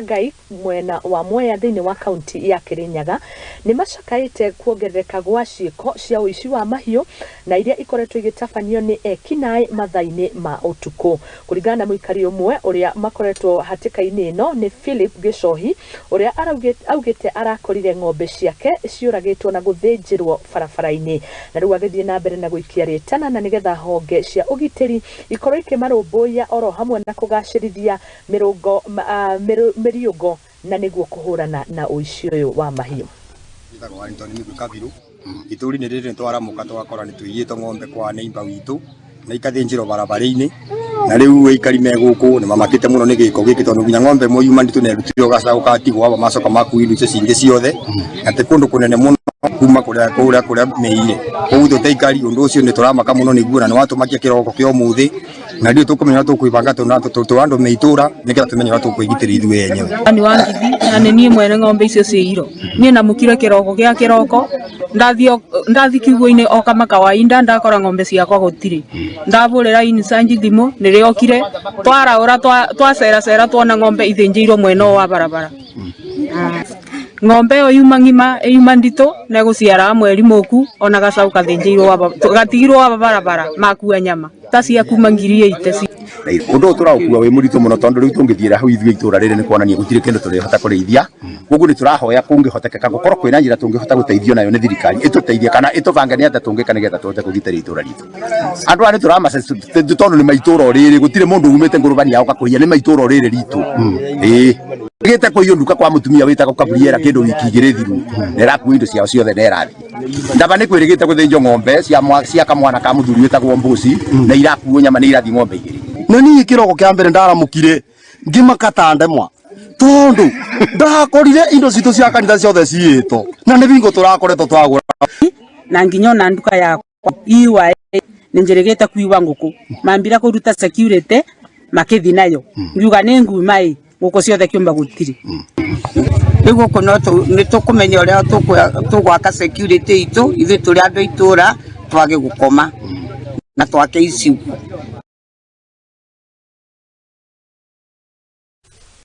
Ngai mwena wa Mwea thĩinĩ wa kaunti ya Kirinyaga nĩ macakaĩte kuongerereka gwa ciĩko cia ũici wa mahiũ na iria ikoretwo igĩtabanio nĩ ekinaĩ mathaa-inĩ ma ũtukũ. Kũringana na mũikari ũmwe ũrĩa makoretwo hatĩka-inĩ ĩno nĩ Philip Gĩcohi ũrĩa augĩte arakorire ng'ombe ciake ciũragĩtwo na gũthĩnjĩrwo barabara-inĩ na rĩu agĩthiĩ na mbere na gũikia rĩtana na nĩgetha honge cia ũgitĩri ikorwo ikĩmarũmbũiya oro hamwe na kũgacĩrithia mĩrũngo mĩriũngo na nĩguo kũhũrana na ũici ũyũ wa mahiũ. Njĩtagwo Anthony Migwi Kabiru. Itũũra-inĩ rĩrĩ nĩ twaramũka tũgakora nĩ tũiyĩtwo ng'ombe kwa neighbor witũ na ikathĩnjĩrwo barabara-inĩ na rĩu aikari me gũkũ nĩ mamakĩte mũno nĩ gĩko gĩkĩ tondũ nginya ng'ombe ĩmwe yuma nditũ na ĩrutirwo gacaũ gatigwo aba macoka makua indo icio cingĩ ciothe na ti kũndũ kũnene mũno kuma kũrĩa kũrĩa kũrĩa mĩire koguo ithuĩ ta aikari ũndũ ũcio nĩ tũramaka mũno nĩguo na nĩ watũmakia kĩroko kĩa ũmũthĩ na ndiũ tũkũmenya ũrĩa tũkwĩbanga tũ andũ me itũra nĩgetha tũmenye ũrĩa tũkwĩgitĩra ithuĩ enyewe. Ni wa ngithi na nĩ niĩ mwene ng'ombe icio ciĩirwo. Niĩ namũkire kĩroko gĩa kĩroko ndathiĩ ndathi kiugũ-inĩ o kama kawaida ndakora ng'ombe ciakwa gũtirĩ. Ndahũrĩra insanji thimũ nĩrĩokire twaraũra twaceracera tuona ng'ombe ithĩnjĩirwo mwena ũyũ wa barabara. Ng'ombe ĩyo yuma ng'ima yuma nditũ na ĩgũciara mweri mũku ona gacaũ gathĩnjĩirwo gatigirwo aba barabara makua nyama. Ta cia kuma 80,000. Ũndũ ũyũ tũraũkua wĩ mũritũ mũno tondũ rĩu tũngĩthiĩra hau ithuĩ itũra rĩrĩ nĩ kuonania gũtirĩ kĩndũ tũrĩhota kũrĩithia. Koguo nĩ tũrahoya kũngĩhotekeka gũkorwo kwĩna njĩra tũngĩhota gũteithio nayo nĩ thirikari ĩtũteithie kana ĩtũbange nĩ atĩa tũngĩka nĩgetha tũhote kũgitĩra itũra ritũ. Andũ aya nĩ tũramace tondũ nĩ ma itũra o rĩrĩ gũtirĩ mũndũ umĩte ngũrũbani ya gũka kũiya nĩ ma itũra o rĩrĩ ritũ. Ĩĩ. Gĩte kũiywo nduka kwa mũtumia wĩtagwo Gabriela kĩndũ wiki igĩrĩ thiru na ĩrakuo indo ciao ciothe na ĩrathiĩ. Ndaba nĩ kwĩrĩgĩte gũthĩnjwo ng'ombe cia cia kamwana ka mũthuri wĩtagwo Mbuci na irakuo nyama nĩ irathiĩ ng'ombe igĩrĩ. Na niĩ kĩroko kĩa mbere ndaramũkire ngĩmaka ta ndemwa tondũ ndakorire indo citũ cia kanitha ciothe ciĩtwo na nĩ bingo tũrakoretwo twagũra. Na nginya ona nduka yakwa iwa nĩ njĩrĩgĩte kuiwa ngũkũ mambira kũruta security makĩthi nayo ngiuga nĩ nguma ĩ ngũkũ ciothe kĩũmba gũtirĩ. Rĩu gũkũ no nĩ tũkũmenya ũrĩa tũgwaka security itũ ithuĩ tũrĩ andũ a itũra twage gũkoma na twake icigo.